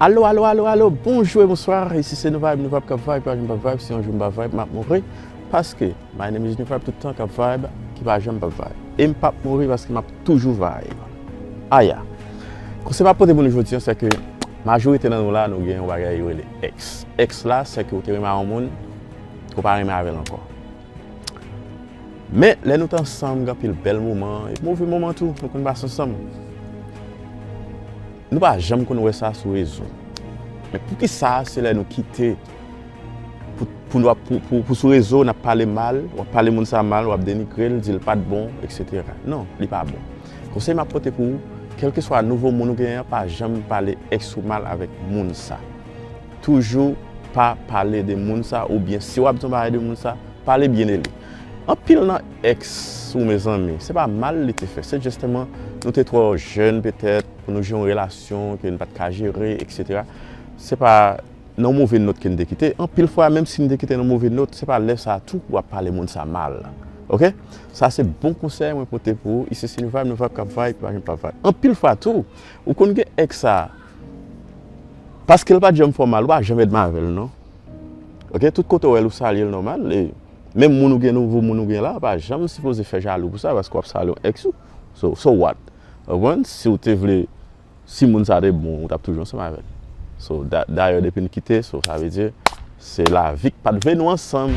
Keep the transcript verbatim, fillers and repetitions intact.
Alo, alo, alo, alo, bonjou e bonswa. Isi se Nou Vibe, Nou Vibe k ap vibe, pa janm p ap vibe. Si yon jou m pa vibe, m ap mouri. Paske, my name is Nou Vibe, tout tan k ap vibe, ki pa janm p ap vibe. E m p ap mouri paske m ap toujou vibe. Aya. Konsèy m ap pote pou nou jodi a, se ke majorite nan nou la, nou gen yon bagay yo rele ex. Ex la, se ke ou te renmen a yon moun, ke w pa renmen avè l ankò. Men, lè nou t ansanm, gen anpil bèl moman, e move moman tou, nou konn pase ansanm. Nou pa janm konn wè sa sou rezo. Men poukisa se lè nou kite pou, pou, nou ap- pou, pou, pou sou rezo, n ap pale mal, w ap pale moun sa mal, w ap denigre l, di l pa t bon, et cetera. Non, li pa bon. Konsèy m ap pote pou ou, kèlkeswa nouvo moun ou genyen an, pa janm pale ex ou mal avèk moun sa. Toujou pa pale de moun sa, oubyen si w ap di yon bagay de moun sa, pale byen de li. Anpil nan ex ou, mezanmi, se pa mal li te fè, se jisteman nou te twò jèn petèt pou nou jere yon relasyon ke nou pa t ka jere, et cetera. Se pa nan yon move nòt ke n te kite. Anpil fwa, menm si n te kite nan move nòt, se pa lè sa a tou w ap pale moun sa mal. Oke? Sa se bon konsèy mwen pote pou ou. Isi se Nou Vibe, Nou Vibe k ap vibe, pa janm p ap vibe. Anpil fwa tou, ou konn gen ex sa a, paske l pa t janm fè w mal, ou pa janm èdmi avè l, non. Oke? Tout kote w wè l, ou salye l nòmal. E menm moun ou gen, nouvo moun ou gen la, pa janm sipoze fè jalou pou sa, paske w ap salye yon ex ou. So, so what? Ou konprann? Si w te vle, si moun sa te bon, ou t ap toujou ansanm avè l. So, da- dayè, depi n kite, so, sa vle di, se lavi k pa t vle nou ansanm.